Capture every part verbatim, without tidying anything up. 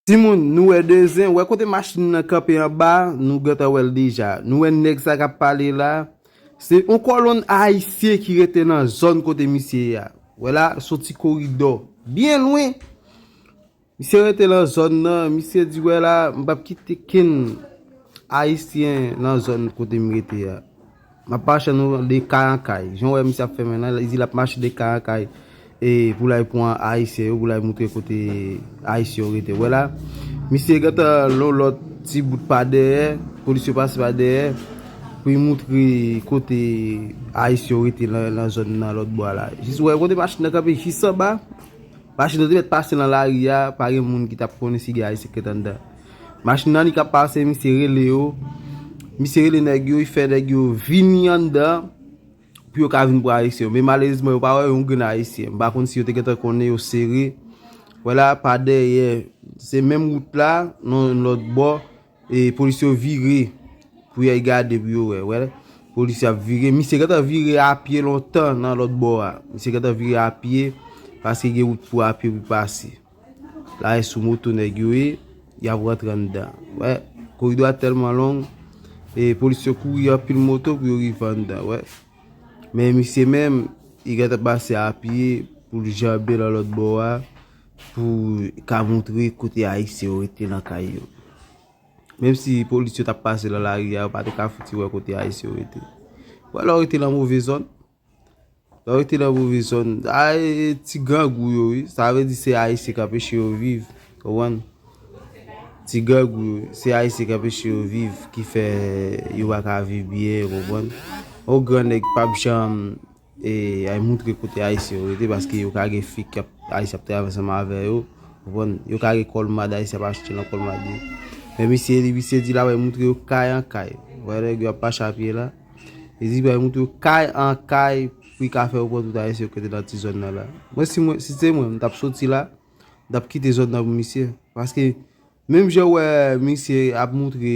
Timoun, nou wè de zen, wè kote machin nan kanpe anba, nou gentan wè l deja. Nou wè nèg sa k ap pale la. Se yon kòlonn ayisyen ki rete nan zòn kote misye ye a. Wè la, soti koridò byen lwen. Misye rete nan zòn nan, misye di, wè la, m p ap kite kenn ayisyen nan zòn kote m rete a. M ap mache nou de kay an kay. Jan w wè misye ap fè men nan, li di l ap mache de kay an kay. E pou l al pran ayisyen yo, pou l al moutre kote ayisyen yo rete. Wè la, misye gentan lon lòt ti bout pa dèyè, polis yo pase pa dèyè, pou l moutre kote ayisyen yo rete nan, nan zòn nan lòt bò a la. Jis wè kote machin nan kanpe jis anba. Machin nan te mèt pase nan lari a, pa gen moun ki t ap konnen si gen ayisyen ki t anndan. Machin nan li k ap pase, misye rele yo. Misye rele nèg yo, li fè nèg yo vini anndan pou yo ka vin pran ayisyen yo. Men malerezman, yo pa wè yon grenn ayisyen. M pa konn si yo te gentan konnen yo sere. Wè la, pa dèyè, se menm wout la, nan yon lòt bò. E polis yo vire pou y al gade pou yo wè. Wè, polis yo ap vire. Misye gentan vire a pye lontan nan lòt bò a. Misye gentan vire a pye paske gen wout pou a pye pou pase. La e sou moto nèg yo ye, y ap rantre anndan. Wè, koridò a tèlman long, e polis yo kouri anpil moto pou yo rive anndan, wè. Men misye menm, li gentan pase a pye pou l janbe nan lòt bò a, pou ka moutre kote ayisyen yo rete nan kay yo. Menm si polis yo t ap pase nan lari a, yo pa te ka fouti wè kote ayisyen yo rete. Wè, lè w rete nan move zòn, lè w rete nan move zòn, a, e, ti grangou yo, wi. Sa vle di se ayisyen k anpeche yo viv, konprann? Ti grangou yo, se ayisyen k anpeche yo viv, ki fè yo pa ka viv byen, konprann? Yon gran nèg p ap janm e, al moutre kote ayisyen yo rete, paske yo ka gen fi k ap, ayisyen ap travay ansanm avè yo, konprann? Yo ka gen kòlmad, ayisyen ap achte nan kòlmad yo. Men misye, li, misye di l ap al moutre yo kay an kay. Wè nèg yo ap mache a pye la. Li di l ap al moutre yo kay an kay pou l ka fè yo pran tout ayisyen yo ki rete nan ti zòn nan la. Mwen, si mwen, si se mwen, m t ap soti la, m t ap kite zòn nan pou misye. Paske, menm jan w wè misye ap moutre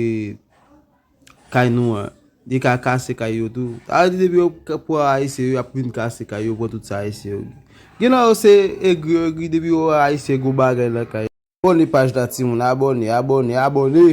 kay nou an, li ka kase kay yo tou. Sa vle di depi yo k-, pran ayisyen yo, y ap vin kase kay yo, pran tout sa ayisyen yo gen. Gen nan yo se egri, egri, depi yo wè ayisyen gen yon bagay nan kay. Abòne paj la, timoun, abòne, abòne, abòne.